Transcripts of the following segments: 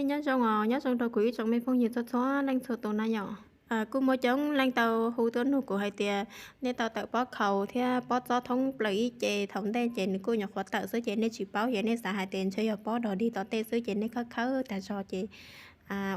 Nyob zoo os, nyob zoo rau kuv ib tsoom me phooj ywg txhua txhua leej txhua tus na yom. Kuj muaj coob leej tau hu tuaj nug kuv hais tias nej tau tawm pob khaus thiab pob txob thoob plaws ib ce thaum ntej ces nws kuj nyuam qhuav tawm xwb ces nej tsis paub ces nej xav hais tias ntshe yog pob dog dig tom tej xwb ces nej khawb khawb tag zog ces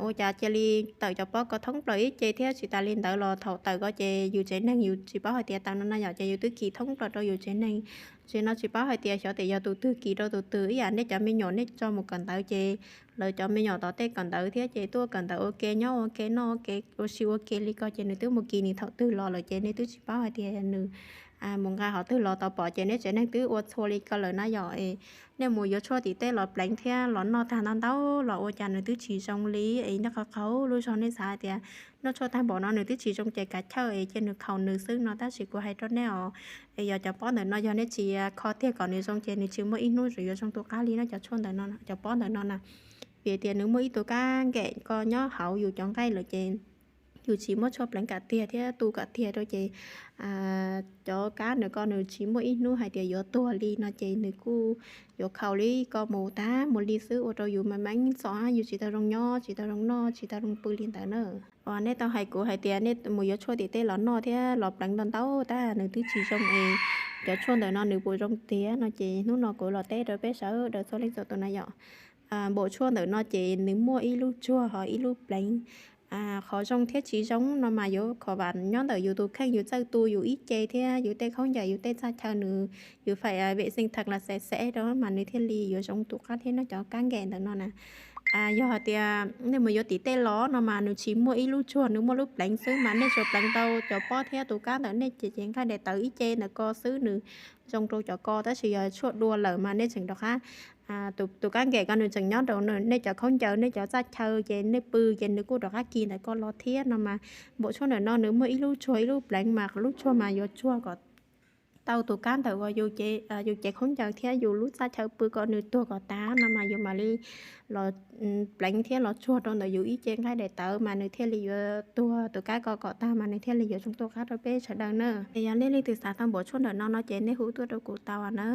ua cas cia li tawm cov pob ko thoob plaws ib ce thiab tsis tas li ntawd los thaum tawm ko ces yus tsev neeg yus tsis paub hais tias tawm no na yom ces yus twb kis thoob plaws rau yus tsev neeg. Tsis no tsis paub hais tias xyov tias yog tus twg kis rau tus twg ib yam nej cov me nyuam nej tso mus kawm ntawv ces lawv cov me nyuam tom tej kawm ntawv thiab ces tuaj kawm ntawv ua ke nyob ua ke noj ua ke ua si ua ke li ko ces nws twb mus kis nws thaum twg los lawm ces nej twb tsis paub hais tias nws mus nqa qhov twg los tau pom ces nej tsev neeg twb ua txhua li ko lawm na yom. Nej mus yuav tshuaj tim tej los pleev thiab los noj tag ntau ntau los ua cas nws twb tsis zoo li es nej qhov qhov lub zog nej xav hais tias noj tshuaj tag npaum no nws twb tsis zoo ces kav chawj es cia nws khaus nws xwb no tab sis kuv hais rau nej os, es yog cov pob ntawm no yog nej tsis kho tiag kom nws zoo ces nws tsis muaj ib hnub yuav zoo tu qab li no cov tshuaj ntawm no cov pob ntawm no na. Vim tias nws muaj ib tug kab nkem ko nyob hauv yus cov nqaij lawm ces yus tsis muab tshuaj pleev kom tiag thiab tu kom tiag rau ces cov kab ntawm ko nws tsis muaj ib hnub hais tias yuav tuag li no ces nws kuj yuav khaus li ko mus tag mus li xwb ua rau yus mas meej txom yus tsis tau zoo nyob tsis tau zoo noj tsis tau zoo pw li ntawd na. Uas nej tau hais kuv hais tias nej mus yuav tshuaj tim tej los noj thiab los pleev ntau ntau tag nws twb tsis zoo es cov tshuaj ntawm no nws puas zoo tiag no ces hnub no kuv los teb rau peb sawv daws txhua leej txhua tus na yom. Npaum tshuaj ntawm no ces nws muaj ib lub tsuag ho ib lub pleev. Qhov zoo thiab tsis zoo no mas yuav khov vam nyob ntawm yus tus kheej yus txawj tu yus ib ce thiab yus tej khaub ncaws yus tej txaj chaw nws yus fais vem xeej thas las xes xes rau mas nws thiaj li yuav zoo tu qab thiab no cov kab nkem ntawm no na. Yog hais tias nej mus yuav tim tej los no mas nws tsis muaj ib lub tsuag nws muaj lub pleev xwb mas nej tsuas pleev tau cov pob thiab tus kab ntawm nej ces ces nqaij daim tawv ib ce ntawm ko xwb nws zoo rau cov ko tab sis yog tshuaj dua lawm mas nej tseem rov qab tus kab nkem ko nws tseem nyob rau nej cov khaub ncaws nej cov txaj chaw ces nej pw ces nws kuj rov qab kis ntawm ko los thiab no mas npaum tshuaj ntawm no nws muaj ib lub tsuag ib lub pleev mas lub tsuag mas yuav tsuag kom tau tus kab ntawm uas yus cev khaub ncaws thiab yus lub txaj chaw pw kom nws tuag kom tag no mas yus mam li los pleev thiab los tsuag rau ntawm yus ib ce nqaij daim tawv mas nws thiaj li yuav tuag tus kab ko kom tag mas nws thiaj li yuav zoo tu qab rau peb sawv daws na. Es yog nej leej twg xav tau npaum tshuaj ntawm no no ces nej hu tuaj rau kuv tau na.